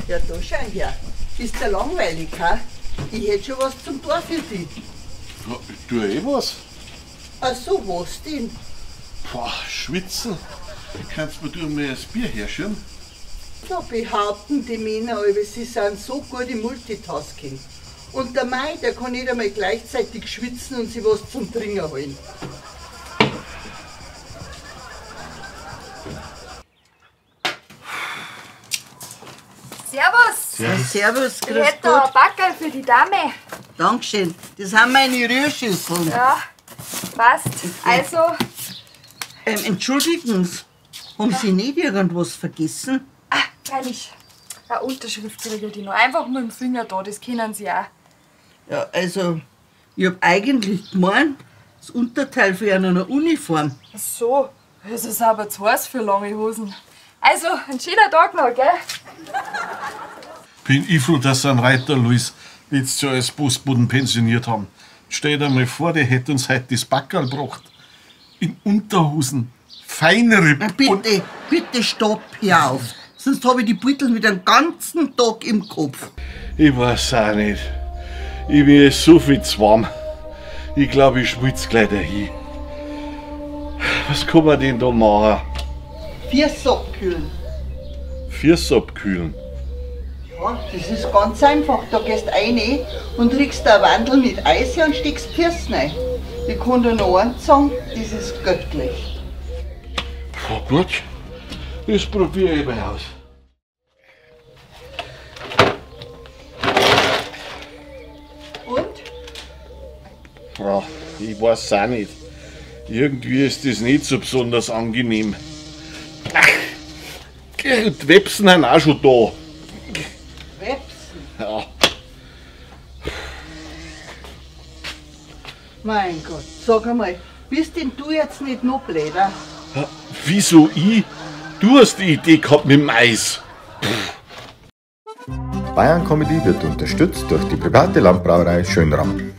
Ja, da schau her. Ist ja langweilig, ha? Ich hätte schon was zum Tor für dich. Ja, ich tue eh was. Ach so, was denn? Boah, schwitzen. Kannst mir du mir das Bier herschirren? Da behaupten die Männer alle, sie sind so gut im Multitasking. Und der Mai, der kann nicht einmal gleichzeitig schwitzen und sich was zum Trinken holen. Servus! Ja, servus, Ich grüß hätte da Gott. ein Backerl für die Dame. Dankeschön. Das sind meine Rührschüsseln. Ja, passt. Also, Entschuldigen Sie, haben Sie nicht irgendwas vergessen? ah, freilich. Eine Unterschrift kriege ich noch. Einfach mit dem Finger da, das kennen Sie auch. Ja, also, ich hab eigentlich gemeint, das Unterteil für eine Uniform. Ach so, es ist aber zu heiß für lange Hosen. Also, ein schöner Tag noch, gell? Bin ich froh, dass sie einen Reiter Luis letztes Jahr als Postboten pensioniert haben. Stell dir mal vor, der hätte uns heute das Backerl gebracht. In Unterhosen, Feinripp Na, und bitte, bitte stopp, hör auf. Sonst hab ich die Beutel wieder den ganzen Tag im Kopf. Ich weiß auch nicht. Ich bin jetzt so viel zu warm. Ich glaube, ich schwitze gleich dahin. Was kann man denn da machen? Füße abkühlen. Füße abkühlen. Ja, das ist ganz einfach. Da gehst rein und kriegst eine Wandel mit Eis und steckst die Füße rein. Ich kann dir noch eins sagen, das ist göttlich. Ja, gut, das probiere ich mal aus. Und? Ja, ich weiß auch nicht. Irgendwie ist das nicht so besonders angenehm. Ach, die Websen sind auch schon da. Websen? Ja. Mein Gott, sag einmal, bist denn du jetzt nicht noch blöder? Ja, wieso ich? Du hast die Idee gehabt mit dem Eis. Bayern Comedy wird unterstützt durch die private Landbrauerei Schönram.